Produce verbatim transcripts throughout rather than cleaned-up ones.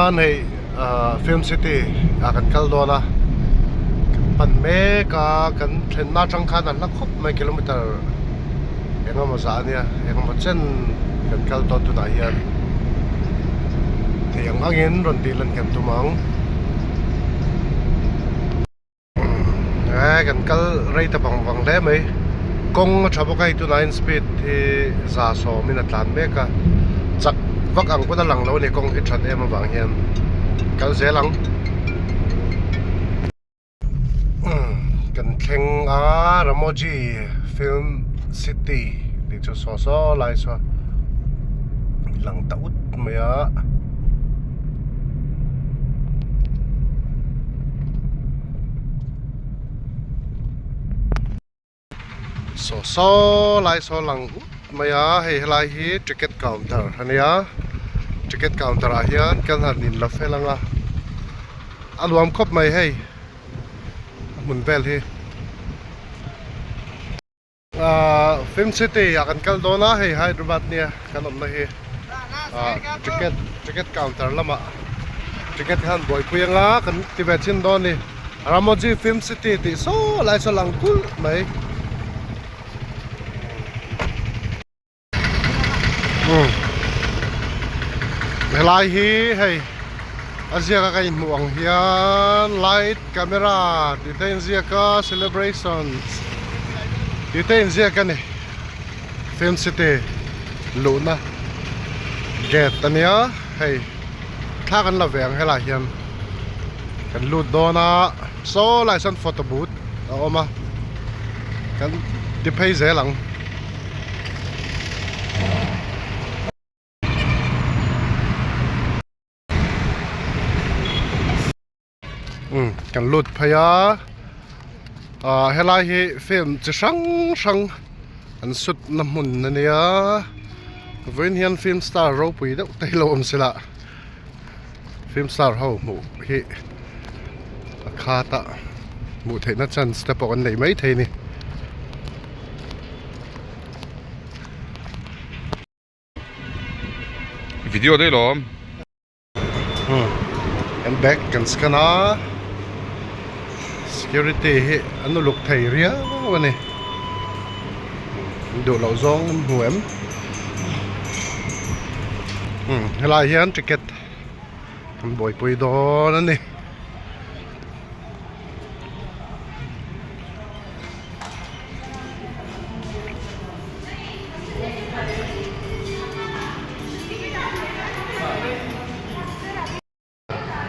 Anei, ah, Film City a kan kal dawn a. Kan pan mek a, kan thlenna tang khan a la khop mai, kilometer engemaw za nia, engemaw chen kan kal dawn tunah hian. Thei ang angin rawn tih lan kan tum ang. Eh, kan kal rei ta vang vang hle mai. Kawng a ṭha bawk a, hei tunah hian speed hi za sawmin a tlan mek a. Chak vak ang pawn a lang lo a ni, kawng hi ṭhat em avang hian. Kal zel ang. Kan thleng a, Ramoji Film City tih chu saw saw lai saw lang ta ut mai a. Saw saw lai saw lang ut mai a, hei, helai hi ticket counter a nia. Ticket counter ah hian kan han in la fel ang a. A nuam khawp mai hei. A hmun vel hi. Ah, Film City ah kan kal dawn a, hei Hyderabad nia kan awmna hi. Ah, ticket, ticket counter lamah ticket kan buaipui ang a, kan ti ve chin dawn ni. Ramoji Film City tih saw lai saw lang kul mai. Hmm. Helai hi hei, a ziaka ka inhmuh ang hian light, camera tih te inziak a, celebrations tih te inziak a ni. Film City luhna gate a nia hei. Thla kan la ve ang helai hian. Kan lut dawn a, saw lai sawn photo booth a awm a, kan ti phei zel ang. Hmm, kan lut phei a. Ah, helai hi film chi hrang hrang an shoot na hmun a nia. Vawiin hian film star ropui deuh te hi lo awm sela. Film star ho hmuh hi a khat a, hmuh theihna chance te pawh kan nei mai thei ni. Video dei lawm. Hmm. Kan bag kan scan a. Security hi an uluk thei riau a ni. Duh loh zawng an hmu em? Hmm. Helai hian ticket kan buaipui dawn a ni.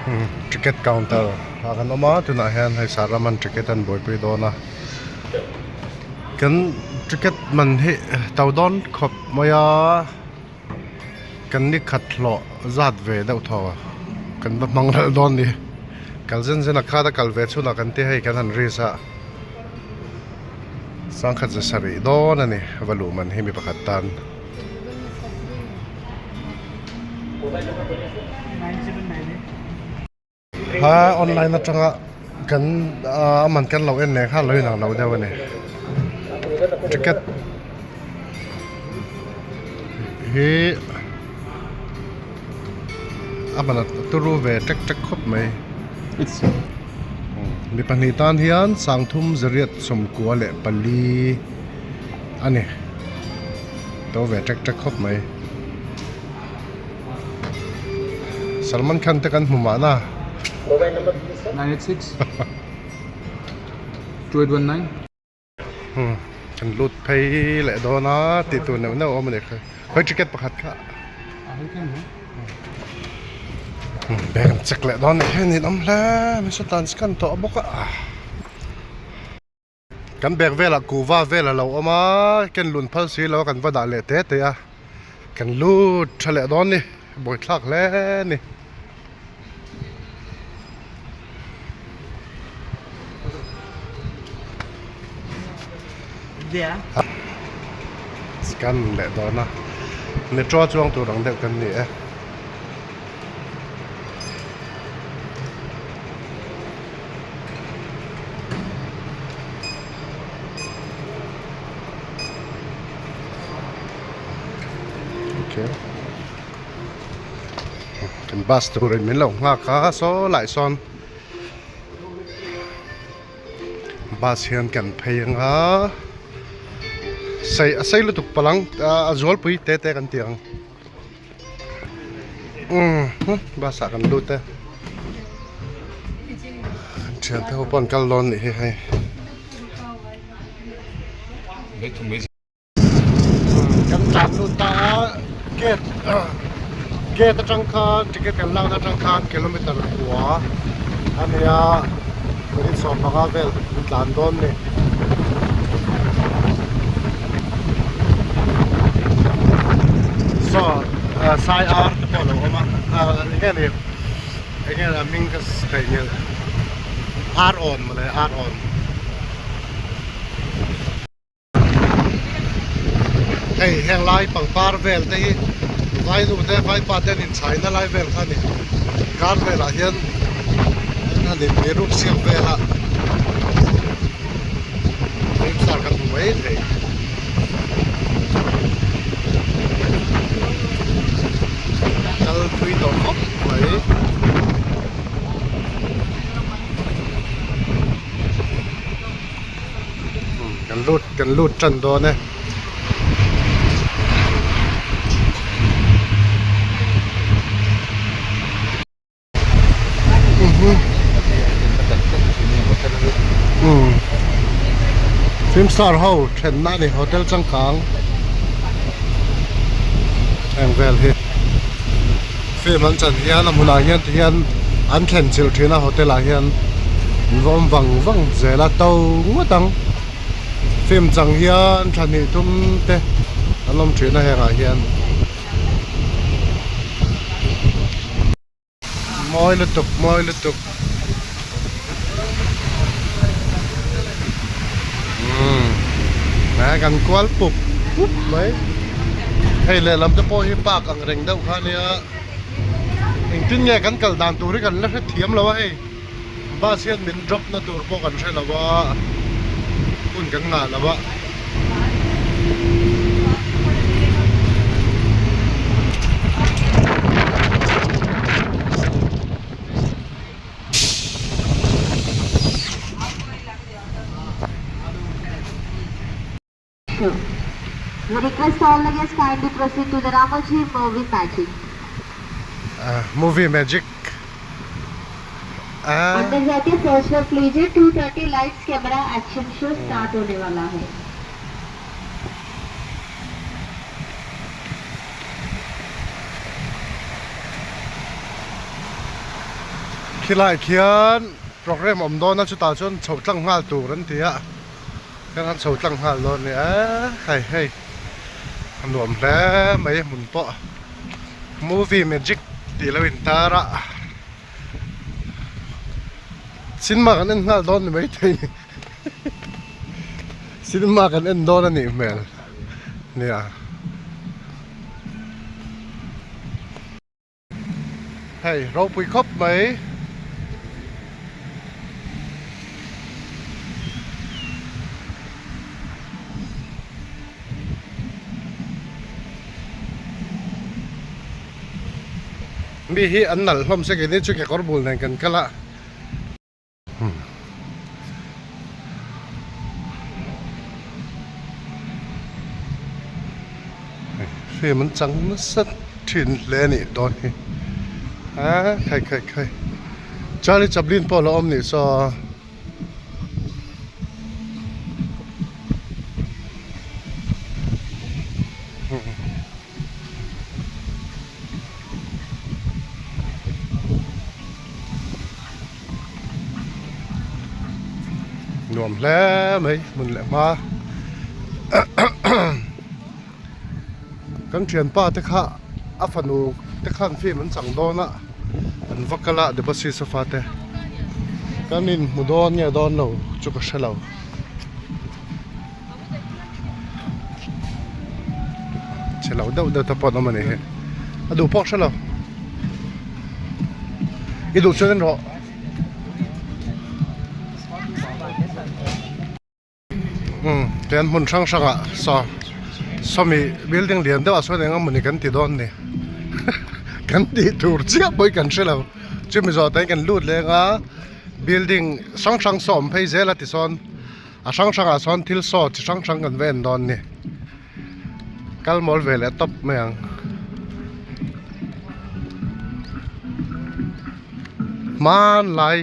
Hmm, ticket counter a kan awm a, tunah hian hei saraman ticket an buaipui dawn a. Kan ticket man hi tau dawn khawp mai a. Kan ni khat hlawh zat ve deuh tho a, kan va hmang lal dawn ni. Kal zen zen a khat a kal ve chhunah kan ti hei kan han risk a. Sangkhat za sarih dawn a ni, va luh man hi mi pakhat tan. Ha, online atanga kan, ah, a man kan lo en leng khan lo inang lo deuh a ni. Ticket hi a man a turu ve tek tek khawp mai. Mi pahnih tan hian sangthum zariat sawmkua leh pali a ni. To ve tek tek khawp mai. Salman Khan te kan hmu mah na. Nine eight six, two eight one nine. Hmm, kan lut phei leh dawn a, tih tur neuh neuh a awm a ni kha. Hoi ticket pakhat kha. Hmm, bag kan check leh dawn a ni, hei, an awm hle, mi satan scan tawh bawk a. Kan bag vel ah kuva vel a lo awm a, ken lun phal si lo a kan va dah leh tê tê a. Kan lut ṭha leh dawn ni, buaithlak hle ni. Scan leh dawn a. Metro chuang tur ang deuh kan ni e. Okay. Kan Bus turin min lo ngha kha so lai son. Bus hian kan phei ang a. Sei, a sei lutuk palang, a, a zualpui te te kan ti ang. Um, hmm, bus ah kan lut te. Thiante ho pawh an kal dawn nih hi hei. Kan tlan lut ta a, gate, gate aṭang khan, ticket kan lakna aṭang khan kilometer kua a nia, minute sawm panga vel kan tlan dawn nih. Saw, ah, Sai Ar te pawh lo awm a, ah, enge ni, enge ni a hming ka thei nghal. Ar On maw le, Ar On. Hei, heng lai pangpar vel te hi, vainu te, vaipa te an inchhaina lai vel kha ni. Kar vel ah hian, an han inpe ruk siam vel a. Film star kan hmu mai thei. Kalpui tawh khawp mai. Kan lut, kan lut ṭan dawn e. Mhm. Hmm. Film star ho ṭhenna ni, hotel changkang. Heng vel hi. Film an chan hian, a hmunah hian, ti hian an thlen chilh ṭhin a, hotel ah hian an va awm vang vang zel a, to ngawt ang. Film chang hian thla hnih tum te an awm ṭhin a, hengah hian. Mawi lutuk, mawi lutuk. Hmm. Nai kan kual pup pup mai. Hei, lehlam te pawh hi park ang reng deuh kha nia. Engtin nge kan kal dan tur hi kan la hrethiam lo a hei. Bus hian min drop na tur pawh kan hre lo a. Hun kan ngah lo a. We request all the guests kindly proceed to the Ramoji movie magic. Ah, movie magic. Ah. अंदर जाके first floor लीजिए, two thirty lights camera action show start होने वाला है। Khilai khian program awm dawn a, chutah chuan chho tlang nghal tur an ti a, kan han chho tlang nghal dawn nia, hei hei, a nuam hle mai hmun pawh, movie magic tih lo in tar a. Cinema kan en nghal dawn ni mai thei. Cinema kan en dawn a nih hmel nia. Hei, ropui khawp mai. Mi hi an nalh hlawm se, keini chu kekawr bul nen kan kal a. Hmm. Film an chang nasa ṭhin hle a nih dawn hi. A, khai, khai, khai. Charlie Chaplin pawh la awm nih saw. Nuam hle mai, hmun leh hma. Kan ṭhianpa te kha, a fanu te khan film an chang dawn a, an va kal a, Debasis a fate. Kan inhmu dawn nge dawn lo chu ka hre lo. Che lo deuh deuh te pawh an awm a nih hi. A duh pawh hre lo. I duh chuan en rawh. Hmm, tian hmun hrang hrangah saw, sawmi building lian deuhah sawn eng emaw ni kan ti dawn ni. Kan ti tur chia poi kan hre lo. Chumi zo tai kan lut leng a, building sang sang som phei zel a ti son. A sang sang a son thil so chi sang sang kan ven don ni. Kal mol ve le top mai ang. Man lai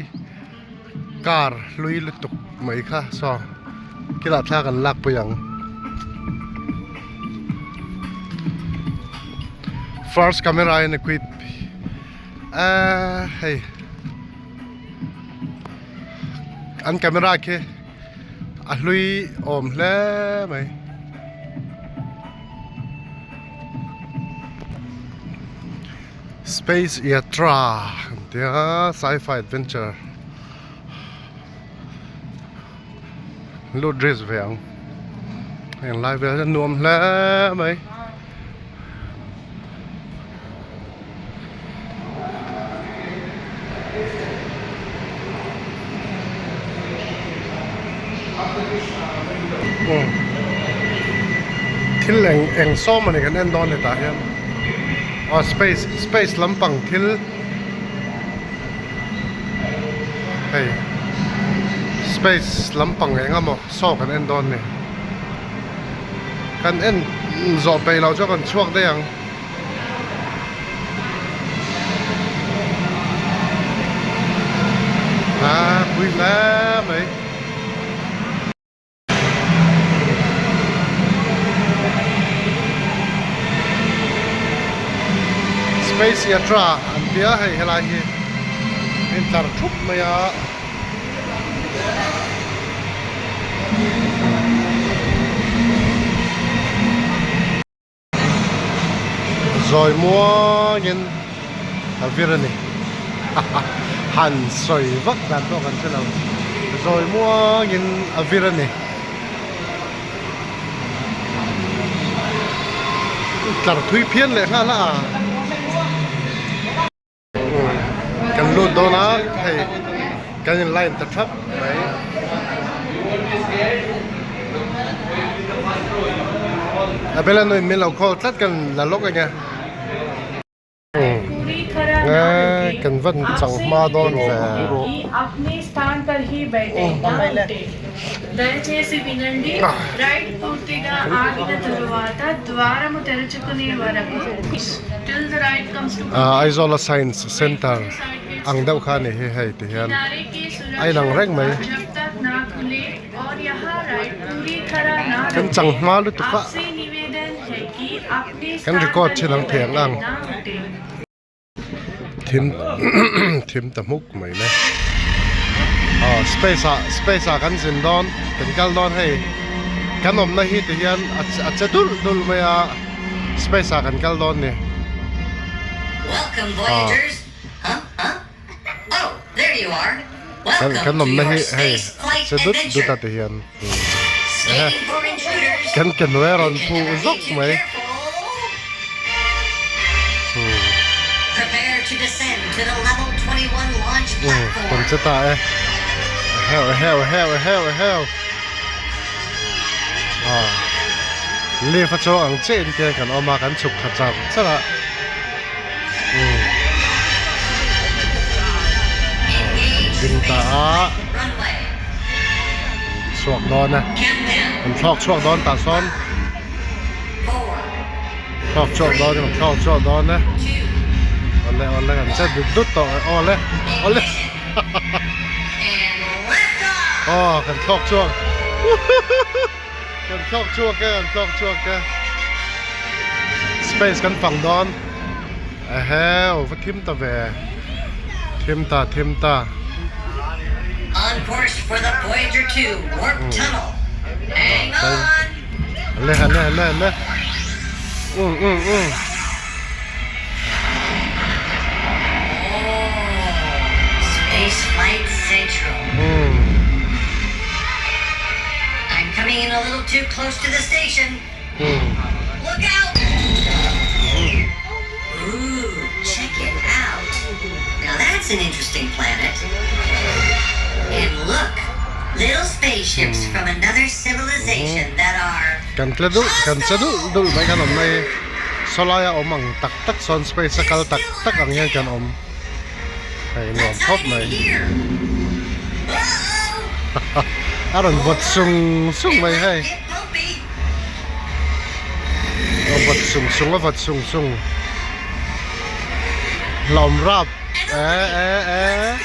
car lui lutuk mai kha so. Kila thla kan lak poi ang. First camera in equip. Ah, hey. An camera ke. A hlui om hle mai. Space Yatra, tia sci-fi adventure. Lut dress ve ang. Heng lai ve nuam hle mai. Hmm. Thil eng, eng so mani kan en don ni ta hian. Oh, space, space lampang thil. Hei. Space lampang eng emaw so kan en don ni. Kan en zo pei lo chu kan chhuak dei ang. A, pui hle mai. Space Yatra an tia hei helai hi. In tlar thup mai a. Zawi muangin a vir a ni. Han sawi vak dan pawh kan ti lo. Zawi muangin a vir a ni. Tlar thui phian leh nghal a. Kan lut dawn a, hei, kan in line ta thap mai. A bela nuin min lo call tlat kan la lawk anga. Hmm. Nga kan van chang hma dawn ve. Apne sthan par hi baithe. Hmm. దయచేసి వినండి, రైడ్ పూర్తిగా ఆగిన తరువాత ద్వారము తెరుచుకునే వరకు, till the ride comes to, ah, Aizawl Science Centre ang deuh kha ni hi hei ti hian. Ai lang reng mai. Kan chang hma lutuk a. Kan record chin ang thei ang. Thim, thim ta hmuk mai le. Ah, space a, space a kan zin dawn, kan kal dawn hei. Kan awmna hi ti hian a, a che dul dul mai a, space a kan kal dawn ni. Welcome, ah, Voyagers. Huh? Huh? Oh, there you are. Kan, kan awmna hi hei, che dut dut a ti hian. Kan, kan we rawn phu zawk mai. Kan che ta e. Heu, heu, heu, heu, heu. Lift a chuang ang che in te kan awm a, kan chhuk khat chak chak a. Ding ta a. Chhuak dawn e. Kan thlawk chhuak dawn ta sawn. Thlawk chhuak dawn e, thlawk chhuak dawn e. Ole, ole, kan che dut dut tawh e, ole, ole. Aw, kan thlawk chhuak. Kan thlawk chhuak e, kan thlawk chhuak e. Space kan fang dawn. Eheu, va thim ta ve. Thim ta, thim ta. On course for the Voyager two warp tunnel. Hang on. Le, le, le, le. Um, um, um. Oh, Space Flight Central. Hmm. I'm coming in a little too close to the station. Hmm. Look out! Ooh, check it out. Now that's an interesting planet. And look, little spaceships from another civilization that are, kan tle dul, kan che dul dul mai kan awm mai. Solai a um ang taktak, Sean Space a kal taktak ang hian kan um. Hei, nuam khawp mai. Aron vawt sung sung mai hei. A vawt sung sung, a vawt sung sung. La um rap. Eh, eh, eh.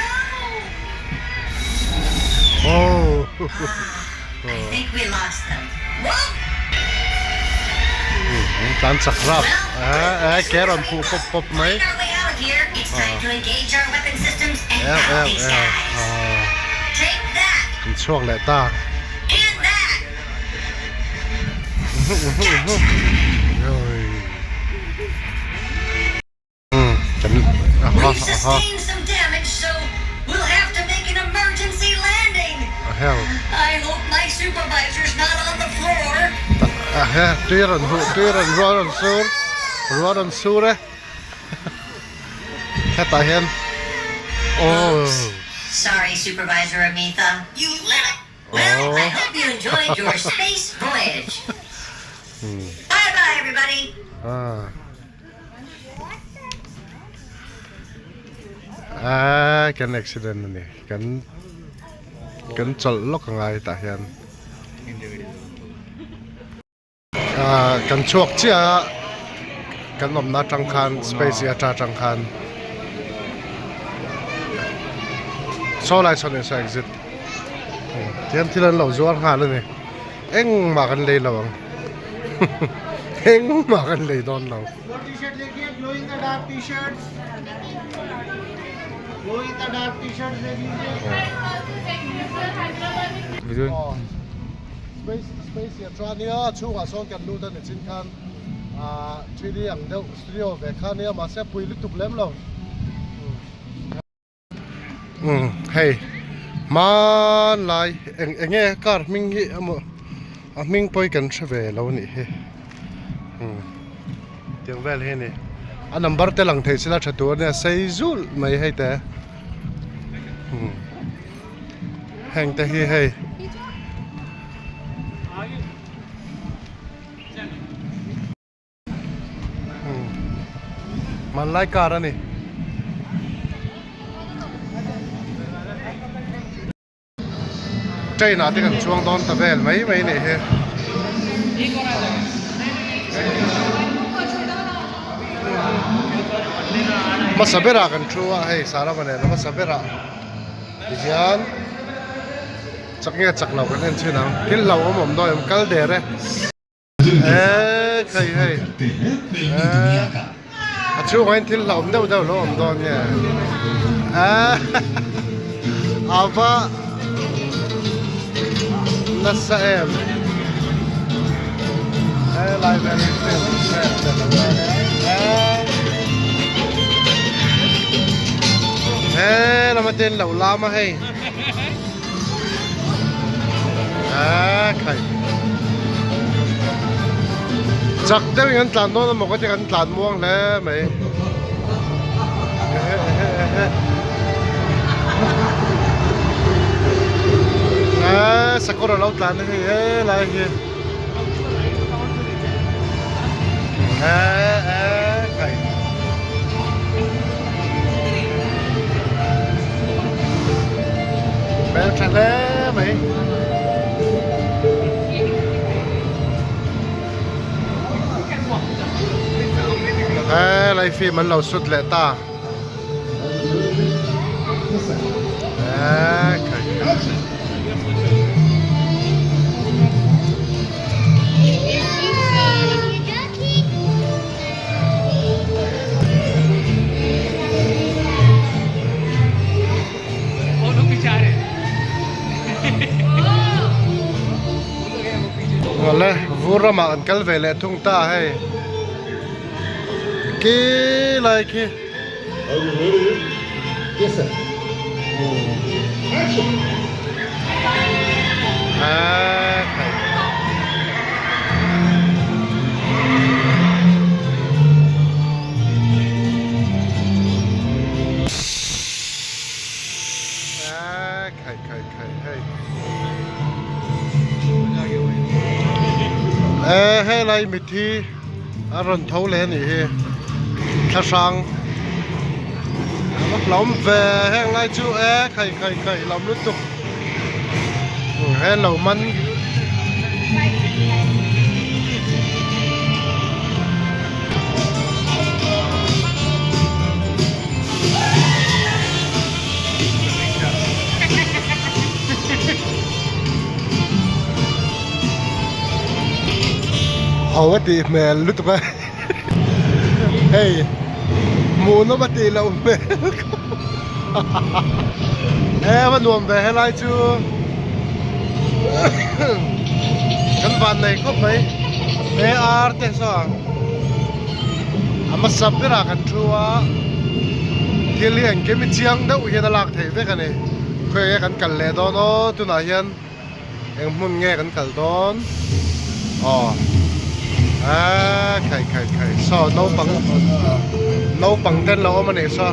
Oh. I think we lost them. Whoa! Hmm, tlan chak rap. Well, eh, eh, Karen pu pop pop mai. Find our way out of here. It's time to engage our weapon systems and allies. Yeah, yeah, yeah. Take that! Kan chhuak leh ta. And that! Oi. Hmm, kan, aha, aha. We've sustained some damage, so we'll have to make an emergency landing. A hel. I hope my supervisor's not on the floor. A he, tui ran hu, tui ran, ruah ran sur. Ruah ran sur e. Heta hian. Oh. Oops. Sorry, Supervisor Amitha. You lit it. Well, I hope you enjoyed your space voyage. Hmm. Bye-bye, everybody. Ah. Ah, kan accident a ni. Kan, kan chawlh lawk a ngai tah hian. Ah, kan chhuak chiah a, kan awmna aṭang khan, space area aṭang khan. Saw lai saw ni saw exit. Hmm, tiang thil an lo zuar nghal a ni. Engmah kan lei lo ang. Engmah kan lei dawn lo. T-shirt lekhiye, glow in the dark T-shirts. Glow in the dark T-shirts lekhiye. Video. Oh. Space, space ya chua nia, chunga sawn kan lut a ni chin khan. Ah, three D ang deuh, studio ve khan nia, mahse pui lutuk lem lo. Hmm. Hmm, hei. Hmanlai, eng, enge car hming hi a maw, a hming pawh kan hre ve lo a nih hi. Hmm. Tiang vel hi a ni. A number te lang thei sela ṭha tur a nia, sei zul mai hei te. Hmm. Heng te hi hei. Hmm. Hmanlai car a ni. Train ah te kan chuang dawn ta vel mai mai ni hi. Hmasa bera kan thu a hei, Sara Manen, hmasa bera. Hian chak nge chak lo kan en chin ang. Thil lo awm awm dawn em, kal der e. Eh, khai hei. Eh. A chunga hin thil hlauhawm deuh deuh lo awm dawn nge. Eh. Ava. Nasa em. Eh, lai vel. Eh. Eh, lama ten lo lama hei. Ah, khai. Chak deuh in kan tlan dawn a maw, ka ti kan tlan muang hle mai. Ah, Sakura lo tlan hi, eh, lai hi. Eh, eh, khai. Bel ṭha hle mai. Eh, lai film an lo shoot leh ta. Eh, khai, khai. Ole, vur rama kan kal ve leh thung ta hei. Ki lai ki. Are you ready? Yes, sir. Action. Ah, khai. Ah, khai, khai, khai, hei. Eh, helai mithi. A ron tho le ni hi. Tha sang. Lom ve heng lai chu e, khai, khai, khai, lom lutuk. He lo man. Hau a ti hmel lutuk a. Hei, mu nom a ti lo hmel. Eh, va nuam ve helai chu. Kan van nei khop mai. A R te sa. Ama sap bera kan thu a. Thil hi engkim i chiang deuh hian a lak thei vek a ni. Khawi nge kan kal leh dawn aw, tunah hian eng hmun nge kan kal dawn? Aw. A, khai, khai, khai. Saw, naupang, naupang ten lo awm a ni saw.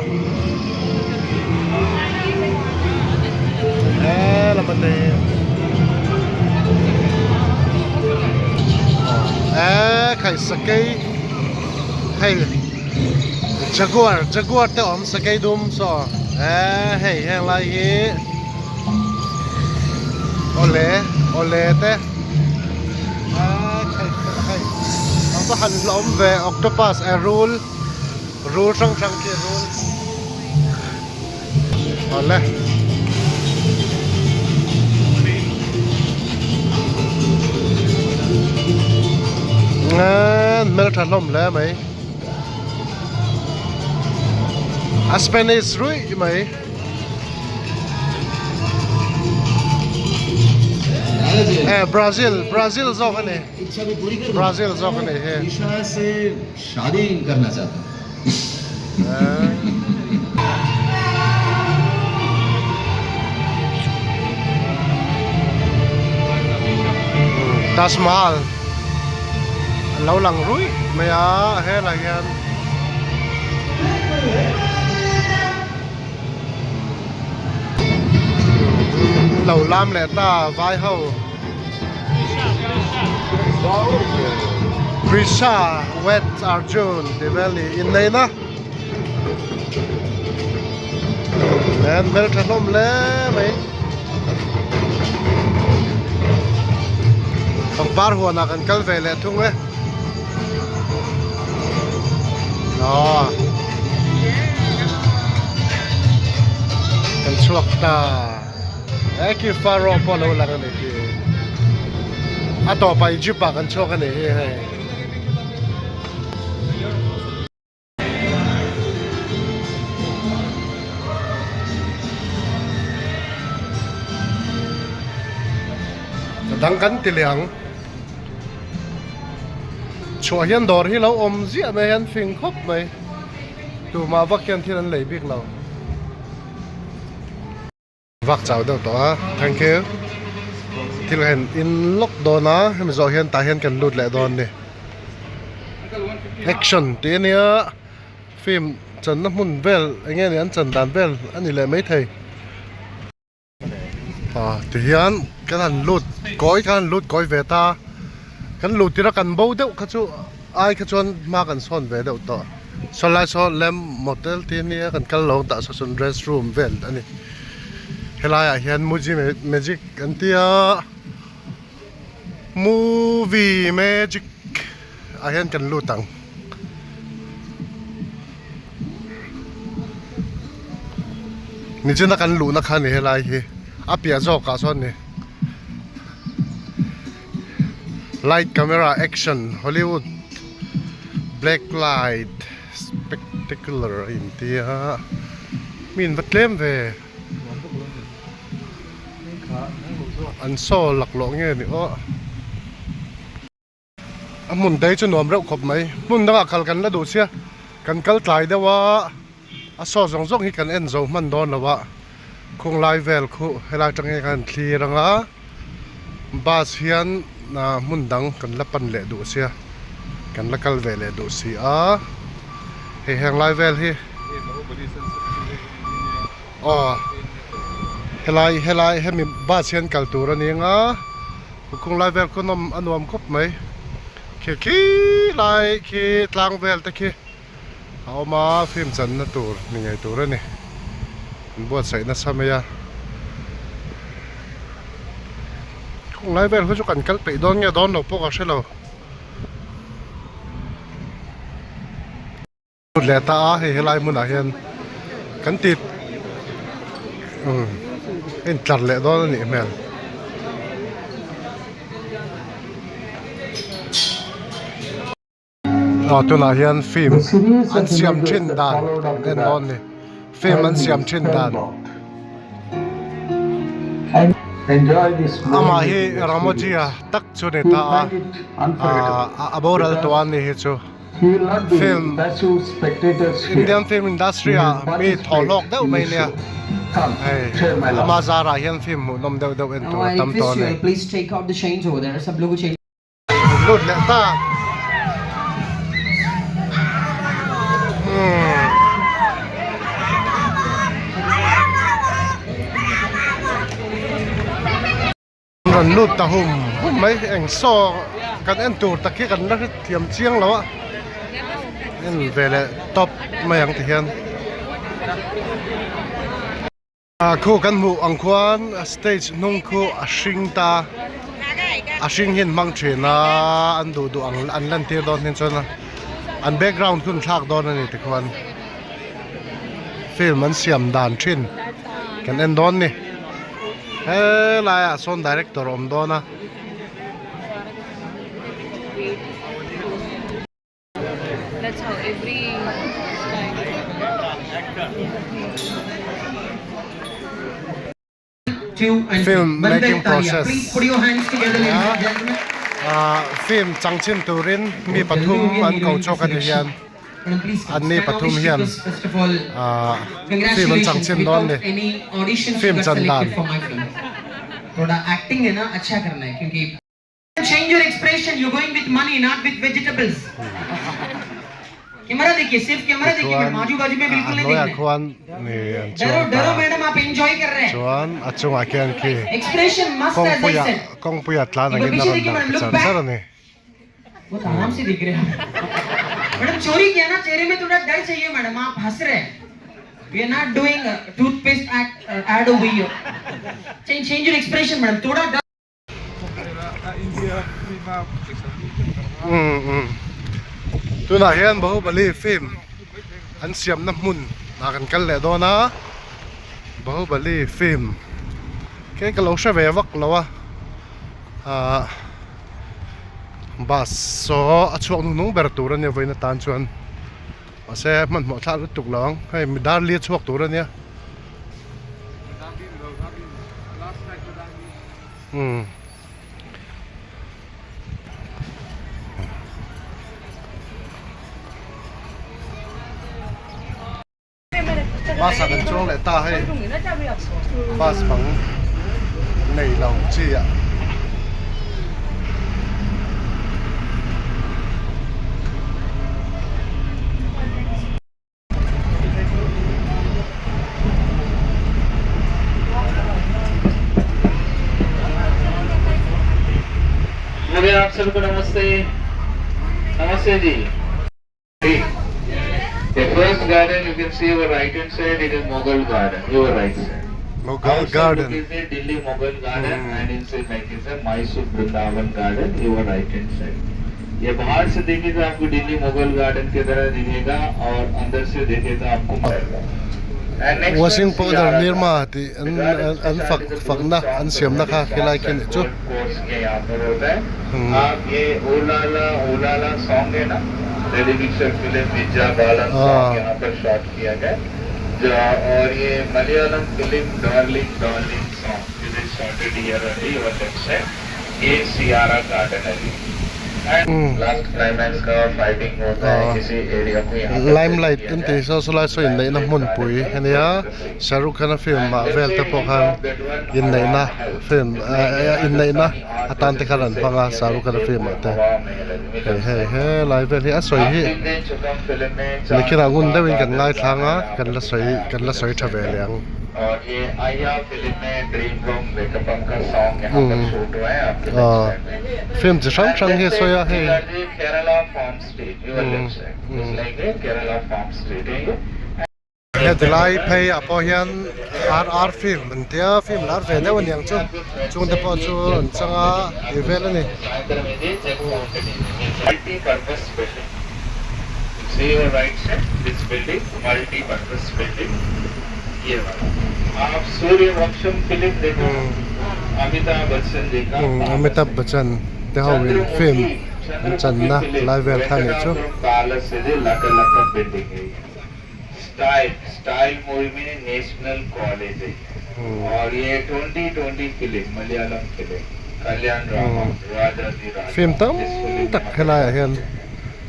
E, la pate. E, khai, sakei. Hei. Jaguar, Jaguar te awm, sakei dum saw. E, hei, heng lai hi. Ole, ole te. E, khai, khai, khai. Ang ba han la awm ve, octopus, e, rul. Rul hrang hrang khi rul. Ole. Ngan mel tha hlawm le mai. A Spanish rui mai. Eh, Brazil, Brazil zawk a ni. Brazil zawk a ni hi. शादी करना चाहता हूँ। Taj Mahal. Lo lang rui mai a, he la hian. Lo lam leh ta, vai ho. Prisha wed Arjun, Diwali in nei na. Nen mel tha hlawm le mai. Pangpar huana kan kal ve leh thung e. Aw. Kan chhuak ta. Eh, ki Faro pawh lo lang a ni ki. A tawpah Egypt-ah kan chhuak a ni hi hei. Dang kan ti leh ang. Chhuah hian dawr hi lo awm ziah mai, hian fing khawp mai. Tumah vak hian thil an lei bik lo. Vak chau deuh tawh a, thank you. Thil kan in lawk dawn a, hemi zawh hian tah hian kan lut leh dawn ni. Action tih a nia, film channa hmun vel, eng nge ni an chan dan vel a ni leh mai thei. A, ti hian kan han lut kawi, kan han lut kawi ve ta. Kan lut tira kan bo deuh kha chu, ai kha chuan hma kan sawn ve deuh tawh. Sawn lai saw Lamb Motel tih a nia, kan kal lo tah saw chuan rest room vel a ni. Helaiah hian Movie Ma-, Magic an tia. Movie Magic ah hian kan lut ang. Nichina kan luhna kha ni helai hi. A piah zawkah sawn ni. Light, camera, action, Hollywood, black light, spectacular intia. Min va tlem ve. An saw laklawh nge ni aw. A hmun dai chu nuam reuh khawp mai. Hmun dangah kal kan la duh sia. Kan kal tlai deuh a. A saw zawng zawng hi kan en zo hman dawn lo a. Khung lai vel khu helai aṭang hian kan thlir ang a. Bus hian, ah, hmun dang kan la pan leh duh sia. Kan la kal ve leh duh si a. Hei heng lai vel hi. Aw, helai, helai, hemi bus hian kal tur a ni ang a. Khung lai vel khu nuam, a nuam khawp mai. Khi, khi lai khi tlang vel te khi. A um a, film channa tur, ni ngai tur ani. Buatsaihna sa mai a. Khong lai vel khu chu kan kal pei don nge don lo po ka hre lo. Lut le ta a, hi, helai mun a hian kan ti, um, in tlar le don ani hmel. A, tunah hian film an siam ṭhin dan en dawn ni. Film an siam ṭhin dan. Amah hi Ramoji-a tak chu ni ta a, a, a, a boral tuan ni hi chu. Film, Indian film industry-a mi thawhlawk deuh mai nia. Hei, ama zarah hian film hmuhnawm deuh deuh en tur a tam tawh a ni. Please take out the chains over there. Some local chains. Lut leh ta. Hmm. Rawn lut ta hum hum mai, eng saw kan en tur tak hi kan la hrethiam chiang lo a. En ve leh top mai ang ti hian. A, khu kan hmuh ang khuan, a, stage hnung khu a hring ta, a hring hian hmang ṭhin a, an duh duh ang, an lantir dawn hian chuan a, an background khun thlak dawn a ni ti khuan. Film an siam dan ṭhin kan en dawn ni. He laiah sawn director awm dawn a. That's how every Film making process. Please put your hands together, ladies and gentlemen. Ah, film changchhin turin mi pathum an ko chawk a ni hian. An ni pathum hian, ah, film an changchhin dawn ni. Film chan dan. थोड़ा एक्टिंग है ना, अच्छा करना है, क्योंकि Change your expression, you're going with money, not with vegetables. Camera देखिए, सिर्फ कैमरा देखिए मैडम, आजू बाजू में बिल्कुल नहीं देखना है। Chuan ni an chuan ta. डरो, डरो मैडम, आप एंजॉय कर रहे हैं। Chuan a chungah khian khi. Expression must, as I said. Kawngpuia tlan angin a rawn lang ta chan char a ni. बहुत आराम से देख रहे हैं। मैडम, चोरी किया ना, चेहरे में थोड़ा डर चाहिए मैडम, आप हंस रहे हैं। We are not doing a toothpaste act, uh, ad over here. Change, change your expression madam, थोड़ा डर. Um, um. Tunah hian Bahubali film an siamna hmun ah kan kal leh dawn a. Bahubali film. Kei ka lo hre ve vak lo a. Ah, bus saw a chhuak nung nung ber tur a nia vawiin atan chuan. Mahse, hmanhmawh thla lutuk lo ang. Hei, mi dar li a chhuak tur a nia. Hmm. Bus a kan chuang leh ta hei. Bus bang nei lo chi a. अरे आप सबको नमस्ते, नमस्ते जी। The first garden you can see over right hand side, it is Mughal garden, your right side. Mughal garden. Outside look is the Delhi Mughal garden, hmm, and inside like is the Mysore Vrindavan garden, your right hand side. ये बाहर से देखेगा आपको दिल्ली मुगल गार्डन की तरह दिखेगा और अंदर से देखेगा आपको Washing powder nirma ti an, an, an fak, fakna, an siamna kha khilai khin chu. Course के यहाँ पर होता है। हम्म। आप ये ओ लाला, ओ लाला सॉन्ग है ना, ready picture film Vidya Balan सॉन्ग, हाँ, यहाँ पर शॉट किया गया। जो, और ये Malayalam film darling, darling song, this is shotted here only, your left side. ये सियारा गार्डन है। हम्म। लास्ट क्लाइमैक्स का फाइटिंग होता है, हाँ, किसी एरिया को यहाँ पर लाइमलाइट सेट किया जाए। An ti saw saw lai saw inneihna hmunpui a nia. Shah Rukh Khan a film ah vel te pawh khan inneihna film, eh, eh, inneihna atan te khan an hmang a, Shah Rukh Khan a film ah te. Hei, hei, helai vel hi a sawi hi. Nikhin a ngun deuhin kan ngaithla ang a, kan la sawi, kan la sawi ṭha ve leh ang. और ये आया फिल्म में dream room wake up का सॉन्ग यहाँ पर हम्म। शूट हुआ है आपके लेफ्ट हाँ। साइड में। Film chi hrang hrang hi soi a hei. Kerala Farm Street, your left side. It's like a Kerala Farm Street है ये. Hetilai phei a po hian R R film an tia, film lar ve deuh a ni ang chu. Chung te pawh chu an chang a, ei vel a ni. Multi-purpose building. See your right side, this building, multi-purpose building. ये वाला। आप सूर्यवंशम फिल्म देखो, हम्म। अमिताभ बच्चन जी का हम्म, palace अमिताभ है। Bachchan te ho in film Chandramukhi, an channa Chandramukhi film, lai vel kha ni chu. Venkatapuram palace है, ये लका लका building है ये। Style, Style मूवी में नेशनल कॉलेज है। हम्म। और ये ट्वेंटी ट्वेंटी फिल्म, मलयालम फिल्म, कल्याण रामम, हम्म। राजाधिराज। Film tam tak helai a hian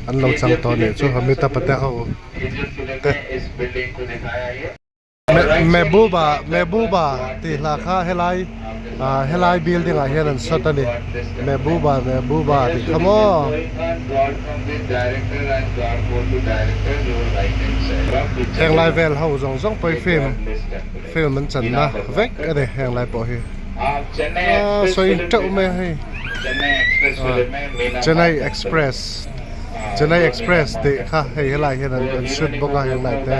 an lo chang tawh ni chu, Amitabh te ho. ये जो फिल्म है, इस बिल्डिंग को दिखाया ये। Me-, Mehbooba, Mehbooba tih hla kha helai, ah, helai building ah hian an sawt a ni. Mehbooba, Mehbooba tih kha maw. Heng lai vel ho zawng zawng pawh hi film, film an channa vek a ni heng lai pawh hi. Ah, sawi teuh mai hei. Ah, Chennai Express. Chennai Express tih kha hei helai hian an, an shoot bawk a, heng lai te.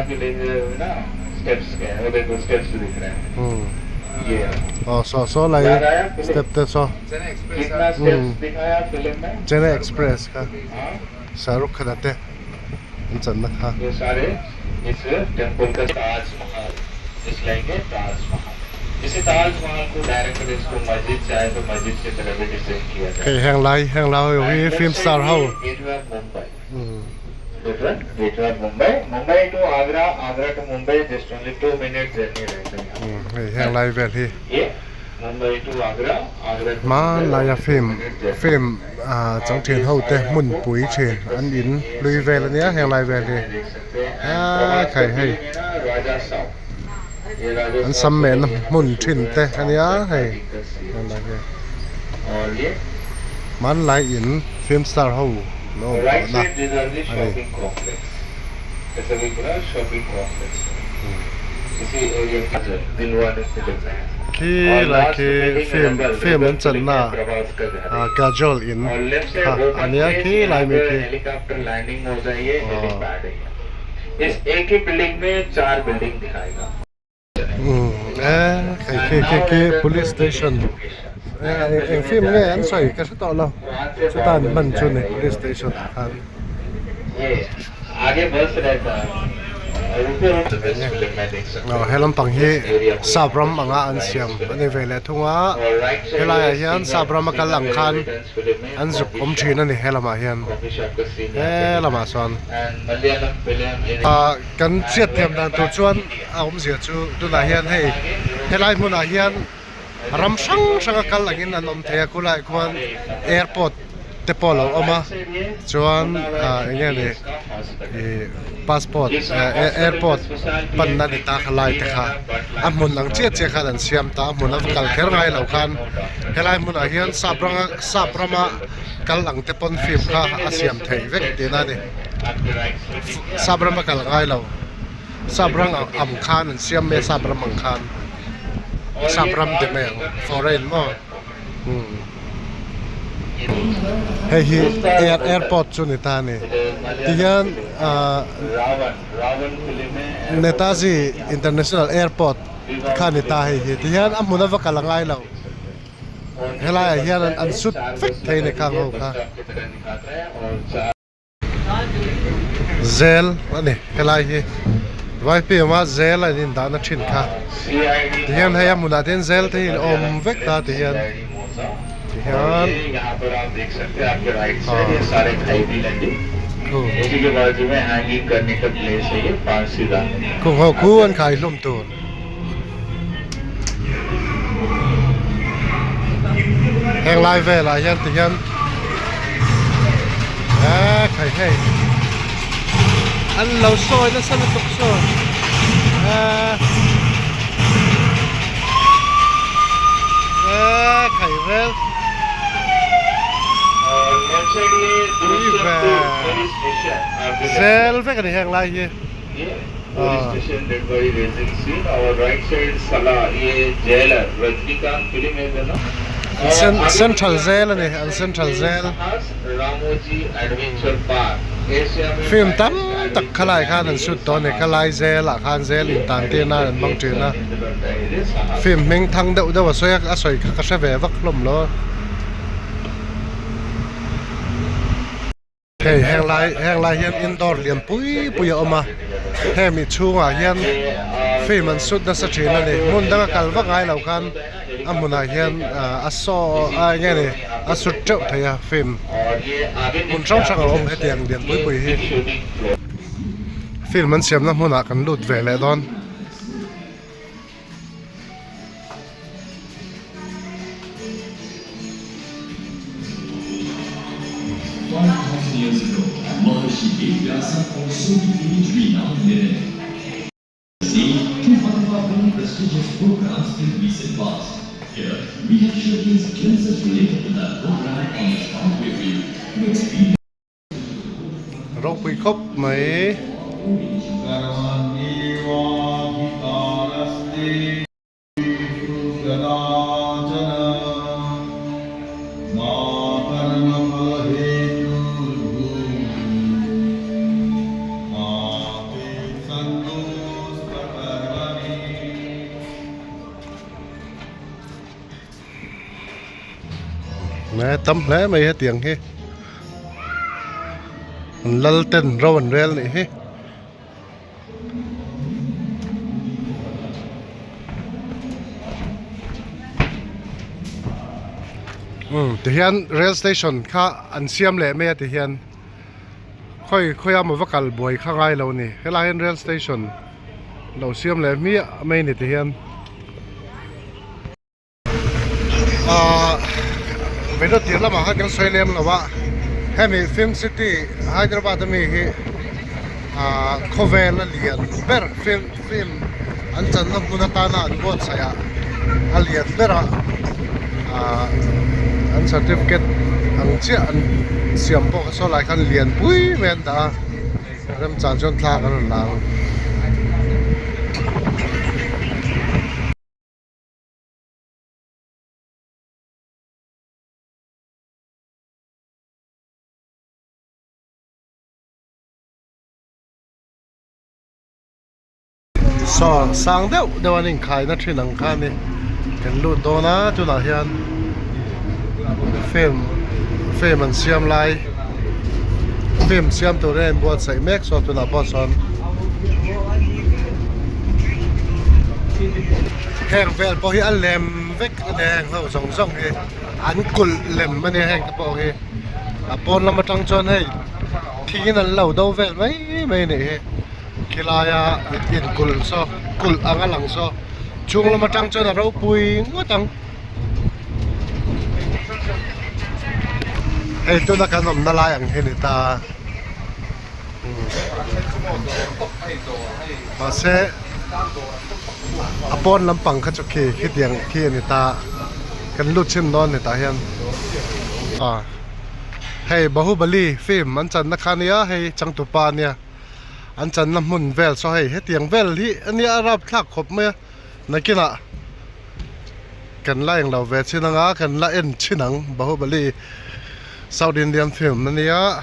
Hmm. Oh, saw, saw lai step te saw. Hmm. Chennai Express kha. Shah Rukh Khan te an channa kha. ये सारे इस टेम्पल का ताजमहल, इस लाइन के ताजमहल। इसे ताजमहल को डायरेक्टर इसको मस्जिद चाहे तो मस्जिद की तरह भी डिजाइन किया जाए। Hei heng lai, heng lai ho hi film star ho. Gateway of Mumbai. Hmm. Gateway, Gateway of Mumbai. Mumbai to Agra, Agra to Mumbai, just only two minute journey रहता है यहाँ। Hmm, hei heng lai vel hi. ये Mumbai to Agra, Agra to Mumbai, hmanlaia film, film, ah, chang ṭhin ho te hmun pui ṭhin an in lui vel a nia, heng lai vel hi. Ah, khai hei. An sam mehna hmun ṭhin te a nia hei. Heng lai hi. Hmanlai in film star ho lo awmna a ni. ऐसा भी पूरा shopping complex है। Hmm. इसी एरिया का जो दिलवाले फिल्म है। Khi lai khi film, film an channa, ah, Kajol in kha a nia, khi lai mi khi. Helicopter landing हो जाइए, हेलीपैड है। इस एक ही बिल्डिंग में चार बिल्डिंग दिखाएगा। Hmm, eh, khi, khi, khi, khi police station. Eh, eh, film nge an sawi ka hre tawh lo. Chuta an man chu ni police station a khan. ये आगे बस रहता है। और ऊपर उठ तो बेस्ट फिल्म मैं देख सकता हूँ। Oh, he lampang hi Sabram anga an siam a ni ve le thung a. Helai a hian Sabram a kal ang khan an zuk awm ṭhin a ni he lamah hian. He lamah sawn. Ah, kan hriat thiam dan tur chuan a awmzia chu tunah hian hei, helai hmunah hian ram hrang hrang a kal angin an awm thei a, khulai khuan airport te pawh lo awm a, chuan, ah, eng nge ni, i, passport, eh, eh, airport panna ni ta kha lai te kha a hmun ang chiah chiah khan an siam ta, a hmun a kal kher ngai lo khan helai hmunah hian Sabrang, Sabrama kal ang te pawn film kha a siam thei vek tihna a ni. Sabrama kal ngai lo. Sabram ang khan an siam mai, Sabram ang khan. Sabram te mai ang, foreign maw. Hmm. Hei hi air, airport chu ni ta ni. Tihian, ah, Netaji International Airport kha ni ta hei hi. Tihian a hmun a va kal a ngai lo. Helai a hian an, an shoot vek thei ni kha ho kha. Jail a ni, helai hi. Vaiphei ama jail a in dahna ṭhin kha. Tihian hei a hmunah te hian jail te hi in awm vek ta tihian. Tihian. ये यहाँ पर आप देख सकते हैं, आपके right side ये सारे खैदी लगे। Khu. उसी के बाजू में हैंगिंग करने का प्लेस है ये, फांसीदार। Khu ho, khu an khai hlum tur. Heng lai vel ah hian tihian, eh, khai hei. An lo sawi nasa lutuk saw. Eh. Eh, khai vel. Ui ve. Zel vek a ni heng lai hi. Police station, dead body raising scene. Our right side, Sala, ये जेलर रजनीकांत फिल्म है ना? Cen-, Central Jail ani, an Central Jail. Ramoji Adventure Park. Film tamtak khalai khan an shoot to ni, khalai jail a khan jail in tan te na an bang tina. Film hming thang deuh deuh a soi a, soi kha ka hre ve vak hlom lo. Hei, henglai, henglai hian indoor lian pui pui a awm a. Hemi chhungah hian film an shoot nasa ṭhin a ni. Hmun danga kal vak ngai lo khan a hmunah hian, ah, a saw, a enge ni, a shoot teuh thei a film. Hmun hrang hrang a awm hetiang lian pui pui hi. Film an siamna hmunah kan lut ve leh dawn. Five thousand years ago, Maharishi Vedvyasa also became renowned learner. See, two hundred prestigious programs in recent past. Here, we have showcased glimpses related to that program on the spot with you to experience. Ropui khawp mai. Nge tam hle mai hetiang hi. An lal ten ro an rel nih hi. Hmm, tihian rail station kha an siam leh mai a tihian. Khoi, khoi a maw va kal buai kha ngai lo ni. Helai hian rail station lo siam leh miah mai ni tihian. Ah, video tir lamah khan kan sawi lem lo a, hemi Film City Hyderabad ami hi, ah, khawvel a lian ber, film, film an channa hmun atana an buatsaih a, a lian ber a, ah, an certificate ang chiah an siam pawh ka saw lai khan lian pui mai an dah a, remchan chuan thla kan rawn la ang. Saw sang deuh deuh an inkhaina ṭhin ang kha ni. Kan lut dawn a, tunah hian film, film an siam lai. Film siam turin a inbuatsaih mek saw tunah pawh sawn. Heng vel pawh hi a lem vek a ni, heng ho zawng zawng hi an kulh lem a ni, heng te pawh hi. A pawn lam aṭang chuan hei, thingin an lo do vel mai mai a nih hi. Khilai a in kulh saw, kulh ang a lang saw. Chhung lam aṭang chuan a ropui ngawt ang. Hei, tuna kan awmna lai ang hi ni ta. Mahse, a pawn lampang kha chu khi, khitiang khi a ni ta. Kan lut chhin dawn ni ta hian. A, hei, Bahubali film an channa kha nia, hei, changtupa nia. An channa hmun vel saw hei, hetiang vel hi a nia, a rapthlak khawp mai a. Nakinah kan la eng lo ve chin anga, kan la en chin ang, Bahubali South Indian film a nia.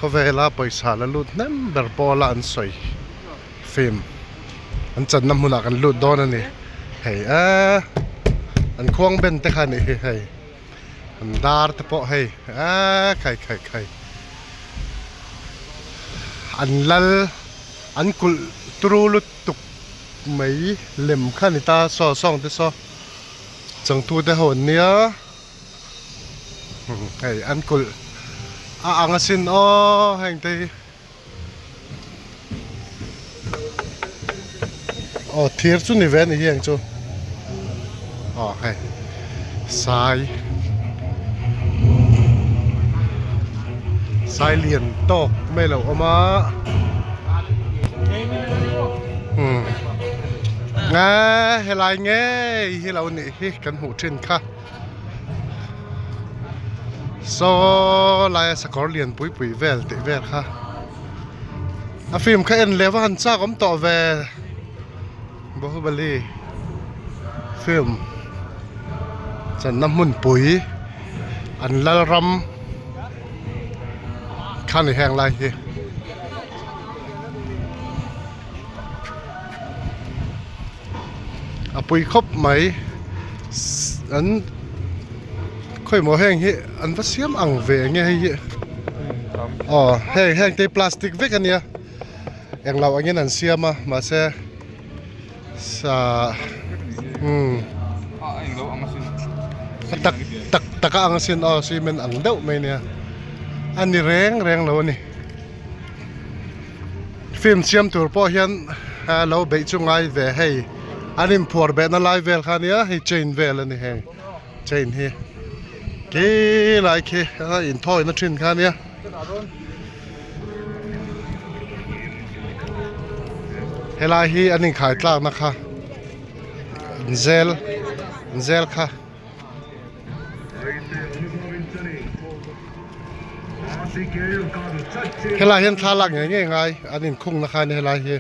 Khawvela pawisa la lut hnem ber pawla an sawi film. An channa hmunah kan lut dawn a ni. Hei a, an khuang ben te kha a nih hi hei. An dar te pawh hei. A, khai, khai, khai. An lal, an kulh turu lutuk mai lem kha ni ta, saw, sawng te saw. Changtu te ho an nia. Hei, an kulh a ang a sin aw, heng te hi. Aw, thir chu ni ve ni hiang chu. Aw, hei. Sai. Sai lian tawk mai lo awm a. Hmm. Nga, helai ngei hi lo nih hi kan hmuh ṭhin kha. Saw laia sakawr lian pui pui vel tih vel kha. A film kha en leva han cha kom to ve. Bahubali film channa mun pui an lalram khan i heng lai hi. A pui khop mai. An khoi mo heng hi an va siam ang ve nge hei hi. Oh, heng heng te plastic vek ania. Englo angin an siam a, mase sa, hmm. Tak, tak, taka ang sin, oh, simen ang deuh mai nia. Ani reng reng lo ni. Film siam tur po hian, a, lo bei chu ngai ve hei. An in phuar be na lai vel kha nia, hei chain vel ani hei. Chain hi. Ki lai khi, a, in thoi na thin kha nia. Helai hi an in khai tlak na kha. Zel, zel kha. Helai hian thlalak nge nge ngai, an in khung na kha ni helai hi.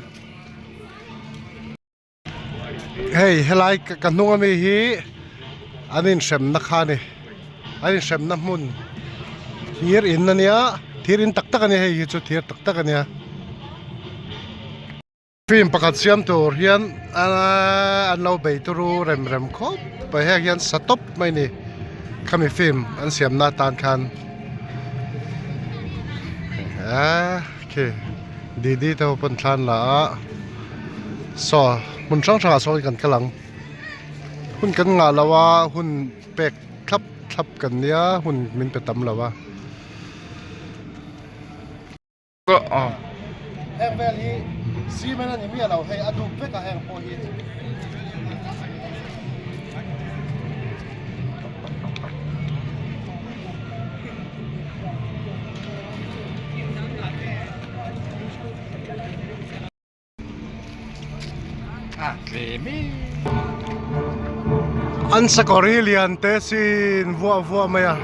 Hei, helai ka, ka hnung ami hi an in hrem na kha ni. An in hrem na hmun. Thir in na nia, thir in tak tak a nia hei hi chu, thir tak tak a nia. Film pakhat siam tur hian, a, an lo bei turu rem rem khop. Pai hek hian sa top mai ni. Khami film an siam na tan khan. A, khi. Didi te ho pon thlan la a. Saw, hmun hrang hrang a saw kan kal ang. Hun kan ngah lo a, hun pek thlap thlap kan nia, hun min pe tam lo a. Ko, ah. Heng vel hi, cement a ni mi a lo, hei, a duk vek a heng pawh hi. An sakawr hi lian te sin vuah vuah mai a.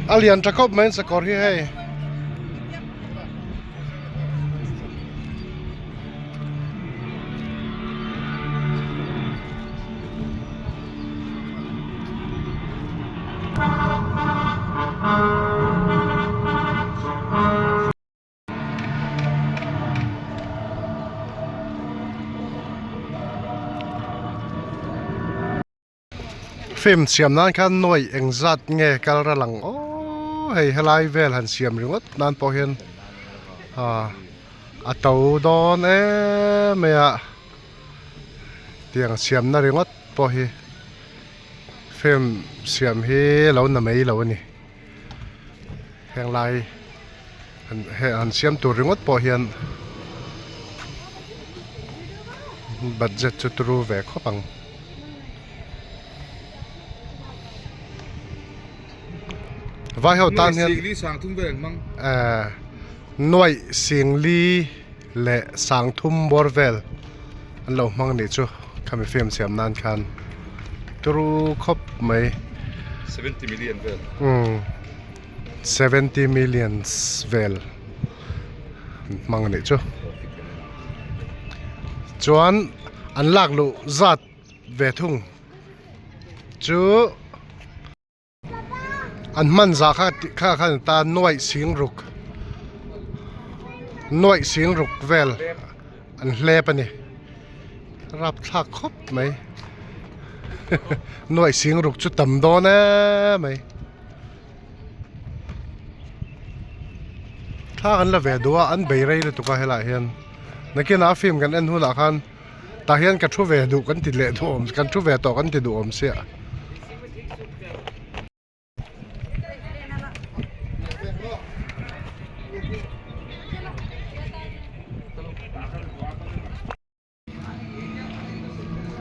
A lian tha khawp mai an sakawr hi hei. Film siam nan khan nuai engzat nge kal ra lang aw, hei helai vel han siam ringawt nan pawh hian, a, a to dawn em mai a, tiang siamna ringawt pawh hi film siam hi lo na mai lo a ni. Heng lai han, he, han siam tur ringawt pawh hian budget chu turu ve khawp ang. Vai ho tan hian singli sang thum vel an hmang. Eh, nuai singli leh sang thum bawr vel an lo hmang nih chu, khami film siam nan khan turu khawp mai. Seventy million vel. Hmm. Seventy millions vel an hmang nih chu. Chuan an lak luh zat ve thung chu. An hman za kha, kha, kha ta nuai sing ruk. Nuai sing ruk vel an hlep a ni. Rapthlak khawp mai. Nuai sing ruk chu tam dawn em mai. Thla kan la ve duh a, an bei rei lutuk a helai hian. Nakinah a film kan en hunah khan, tah hian ka thu ve duh kan ti leh duh awm, kan thu ve tawh kan ti duh awm sia.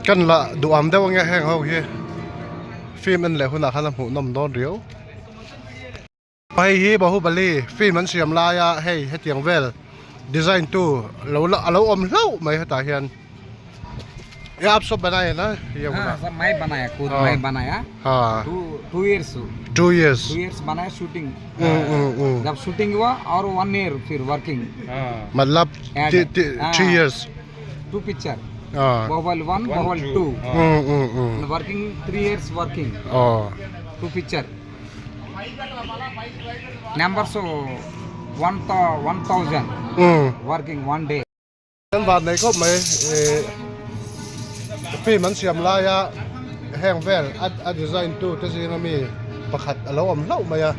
Kan la duh awm deuh ange heng ho hi. Film en leh hunah khan a hmuh nawm dawn riau. Hei hi Bahubali film an siam laia hei hetiang vel design tu lo la, a lo awm hlauh mai hetah hian. ये आप सब बनाए ना, ये हाँ, वाला? सब मैं बनाया, खुद हाँ। मैं बनाया। हाँ। Two, two years। Two years। Two years बनाया shooting। हम्म, हम्म, हम्म। जब shooting हुआ और one year फिर working। हाँ। मतलब, ऐड ति-, है। ति-, हाँ। Three years। Two picture। हाँ। Baahubali one, one, Baahubali two। Two। हाँ। हम्म, हम्म, हम्म। And working, three years working। हाँ। Two picture। Number so one thou-, one thousand। Hmm. Working one day। Kan vat nei khop mai, eh, film an siam lai a, heng vel, a, a design tu te jing a mi pakhat a lo om hlauh mai a.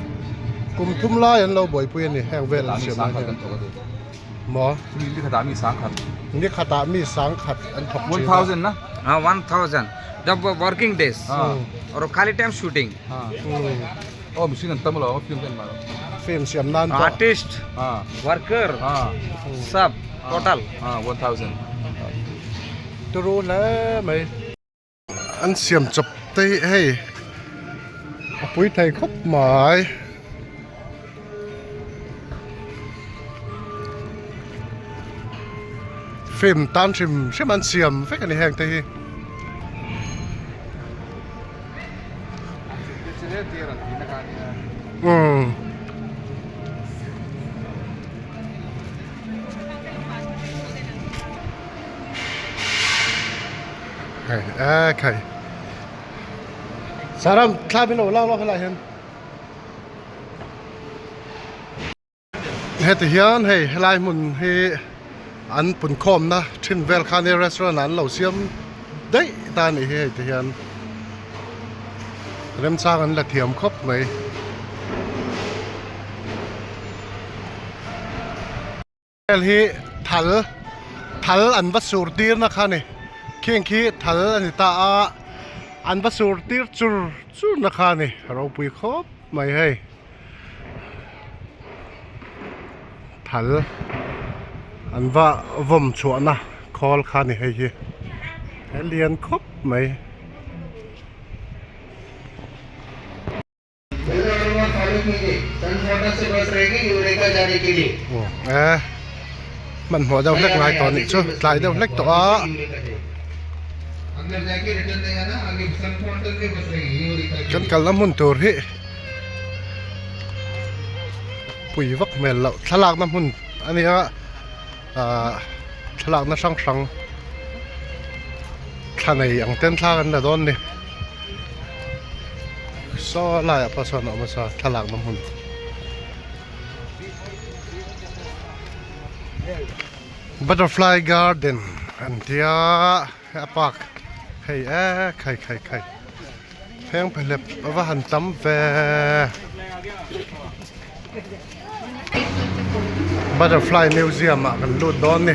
Kum thum lai an lo buaipui a ni, heng vel an siam lai a. Mo? Ni khat a mi sang khat. Ni khat a mi sang khat an thok. One thousand na? Ah, one thousand. The wo-, working days. Ah. Hmm. Aur khali time shooting. Ah. Hmm. Oh, machine an tam lo, film kan ma lo. Film siam nan to. Artist, ah, worker, ah, sab, ah, total. Ah, one thousand. Turu le mai. An siam chop te hei. A pui thei khop mai. Film tan hrim hrim an siam vek a ni heng te hi. Hmm. Hei, eh, khai. Saram, thla bin lo, lang lo, khai la hin. Heti hian hei, helai hmun hi an punkhawmna ṭhin vel khan hi restaurant an lo siam daih ta a ni hi. Heti hian remchang an la thiam khawp mai. Hel hi thal, thal an va sur tirna kha ni. Khing khi thal a ni ta a, an va sur tir chur churna kha ni. Ropui khawp mai hei. Thal an va vom chhuahna khawl kha ni hei hi. He lian khawp mai. Follow कीजिए। सनफोर्टा से बस रहेगी यूरेका जाने के लिए। Oh, eh. Hmanhmawh deuh hlek ngai tawh ni chu, tlai deuh hlek tawh a. Kan kalna hmun tur hi pui vak hmel lo, thlalakna hmun a ni a, a, thlalakna hrang hrang, thla nei ang ten thla kan la dawn ni. Saw laiah pawh sawn a awm a, saw thlalakna hmun. Butterfly Garden an tia, a park. Hei e, khai, khai, khai. Pheng phelep a va han tam ve. Butterfly Museum ah kan lut dawn ni.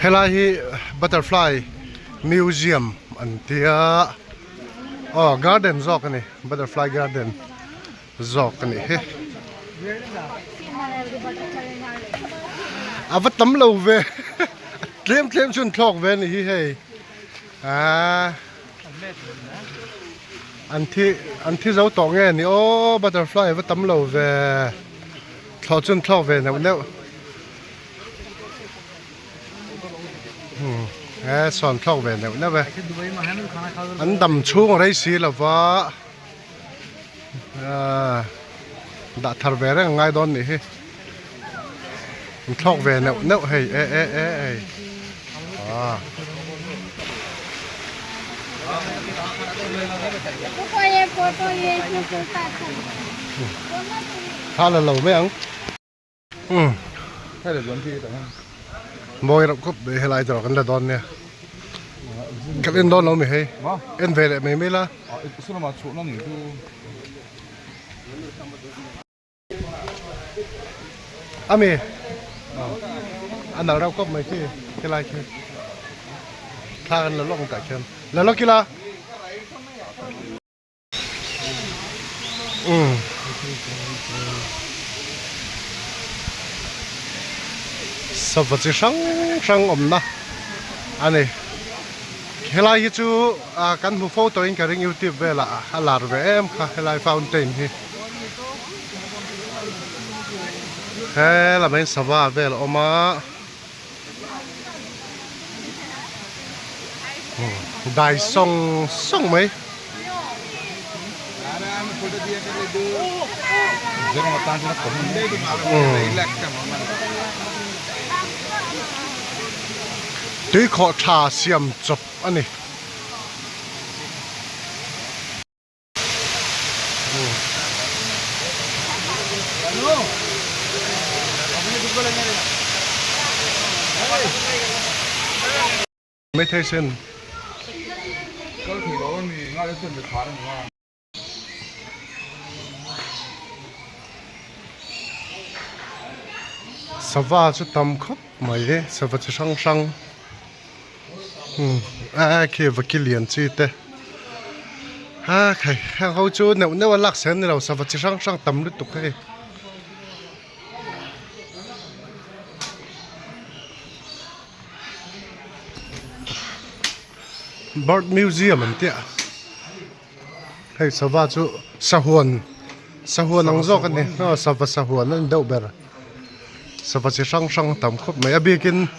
Helai hi Butterfly Museum an tia. Oh, garden zawk a ni, butterfly garden zawk a ni hi. A va tam lo ve. Tlem tlem chun thlawk ve a ni hi hei. A, an thi, an thi zo tawh nge ni aw, butterfly va tam lo ve. Thlawk chun thlawk ve neuh neuh. Hmm. Eh, sawn thlawk ve neuh neuh ve. An dam chhung rei si lova. Ah, dah thar ve reng ngai dawn ni hi. An thlawk ve neuh neuh hei, eh, eh, eh, eh. Ah. Thla la lo mai ang. Hmm. Mawi rap khawp mai, helai tawh kan la dawn nia. Kan en dawn lo mi hei. Ma? En ve leh mai mai la. Ah, i, i sunama chhuahna ni chu. Ami. Ah. A nal rap khawp mai khi, khi lai khi. Thla kan la lawk ta khian. La lawk kila. Um. Sava chi hrang hrang awmna a ni. Helai hi chu, a, kan hmu photo in ka ring YouTube vel ah a lar ve em kha, helai fountain hi. He la mai sava vel a um a. Hmm. Dai song song mai. Hmm. Tui kho tha siam chop ani. Meithei sen. Sava chu tam khop mai e, sava chi hrang hrang. Hmm. A, khi vaki lian chi te. Ha, khai, ha, ho chu neu, neu a lak sen ni lo, sava chi hrang hrang tam lutuk e. Bird Museum an tia. Hei, sava chu sahuan, sahuan ang zawk a ni. Sava sahuan. Oh, sava sahuan an deuh ber. Sava chi hrang hrang tam khop mai. A bikin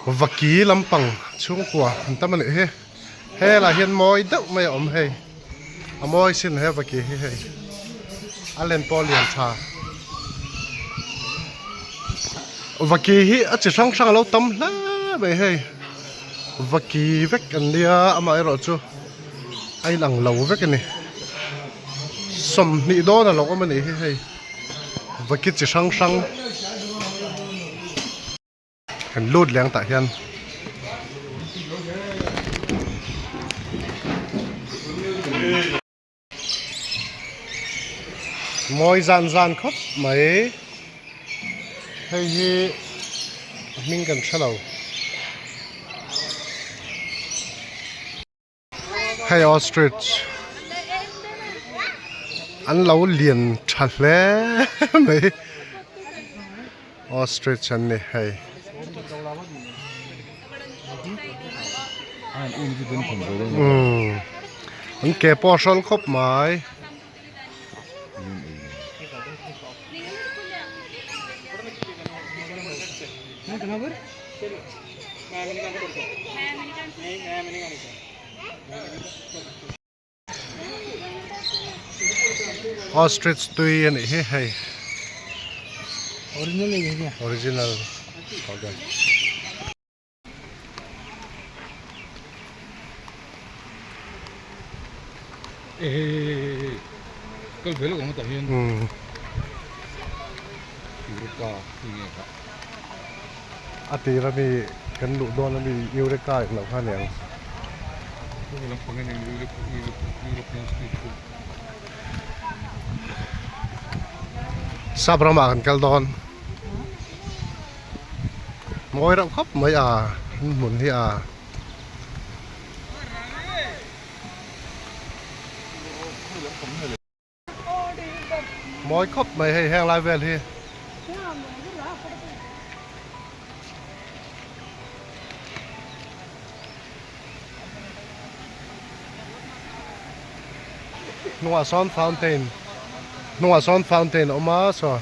vaki lampang chhungkua an tam a ni hi. He la hian mawi deuh mai a awm hei. A mawi sin he vaki hi hei. A len pawh lian ṭha. Vaki hi a chi hrang hrang a lo tam hle mai hei. Vaki vek an nia, amaherawhchu a inang lo vek a ni. Sawmhnih dawn a lo awm a ni hi hei. Vaki chi hrang hrang. Kan lut leng tah hian. Mawi zan zan khawp mai. Hei hi hming kan hre lo. Hei ostrich. An lo lian ṭha hle mai. Ostrich an ni hei. Hmm. An ke pawh hrawl khawp mai. Ostrich tui a nih hi hei. Original hi hei. Original. Okay. Eh, kal vel ko mata hian. Hmm. Eureka, nge ka. A tira mi kan luh dawn a mi Eureka in lo kha niang. Hemi lampang in Euro-, Euro-, European street food. Sap ramah kan kal dawn. Mawi rap khawp mai a, hmun hi a. Mawi khawp mai hei, heng lai vel hi. Hnungah sawn fountain, hnungah sawn fountain a awm a, saw.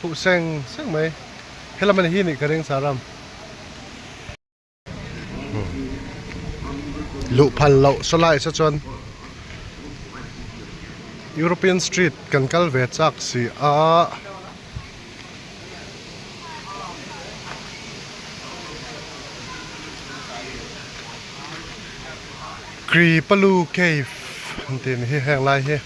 Thuh seng seng mai. Helaman hi nih ka ring sa ram. Luh phal loh saw lai sa chuan European Street kan kal ve chak si a. Kripalu Cave an ti ni hi heng lai hi.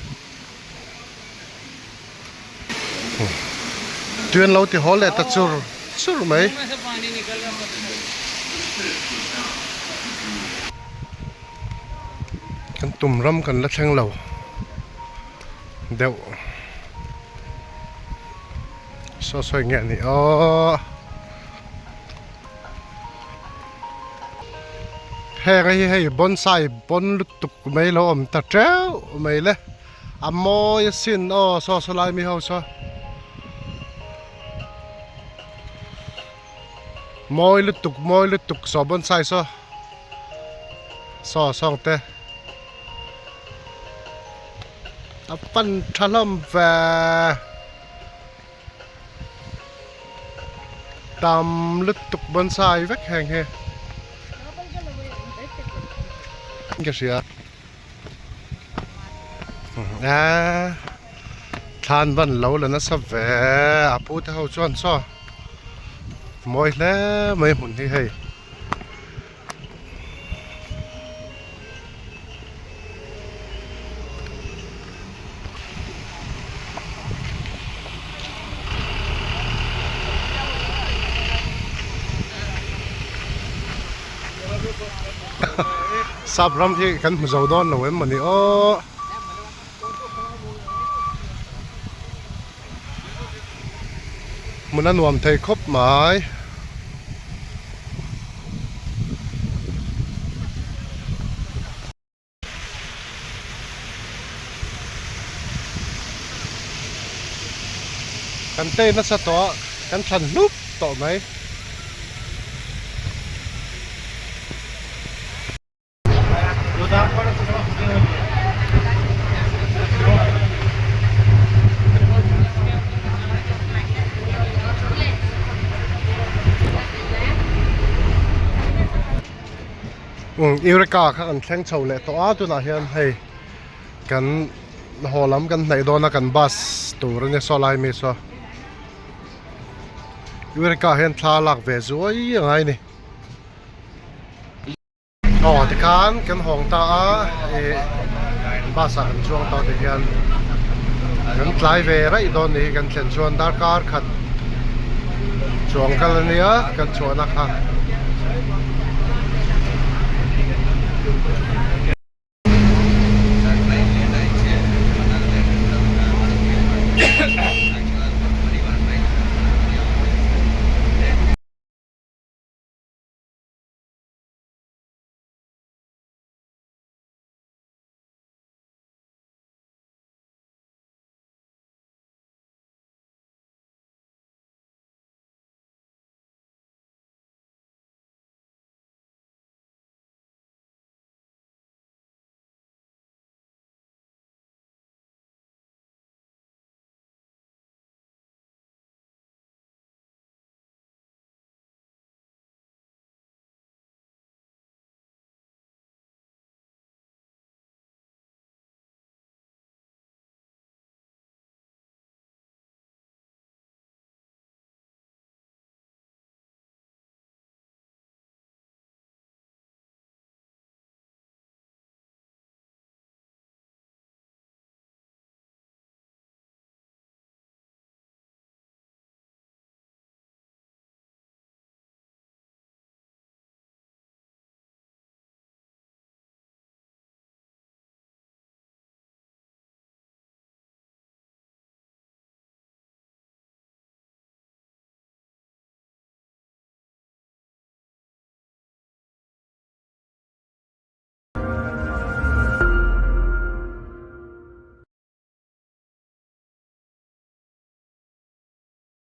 Tui an lo ti haw leh ta chur chur mai. Kan tum ram kan la thleng lo deuh. Saw sawi nge ni aw. Heng hi hei bonsai bon lutuk mai lo awm ta teuh mai le. A mawi a sin aw, saw saw lai mi ho saw. Mawi lutuk, mawi lutuk, saw bonsai saw. Saw sawng te. A pan ṭha hlawm ve. Tam lutuk bonsai vek heng hi. Ka sia. Ah, than van lo le nasa ve. Apu te ho chuan saw. Mawi hle mai hmun hi hei. Sap ram hi kan hmu zo dawn lo em mani aw. Hmun a nuam thei khawp mai. Kan tei nasa tawh a, kan thlan hlup tawh mai. Um, Eureka kha kan thleng chho leh tawh a, tunah hian hei kan haw lam kan hnaih dawn a, kan bus tur a ni saw lai mi saw. Eureka hian thla lak ve zuai a ngai ni. Aw, tikhan kan hawng ta a, eh, bus-ah kan chuang ta te hian kan tlai ve raih dawn ni hi, kan thlen chuan darkar khat chuang kal a nia, kan chhuahna kha.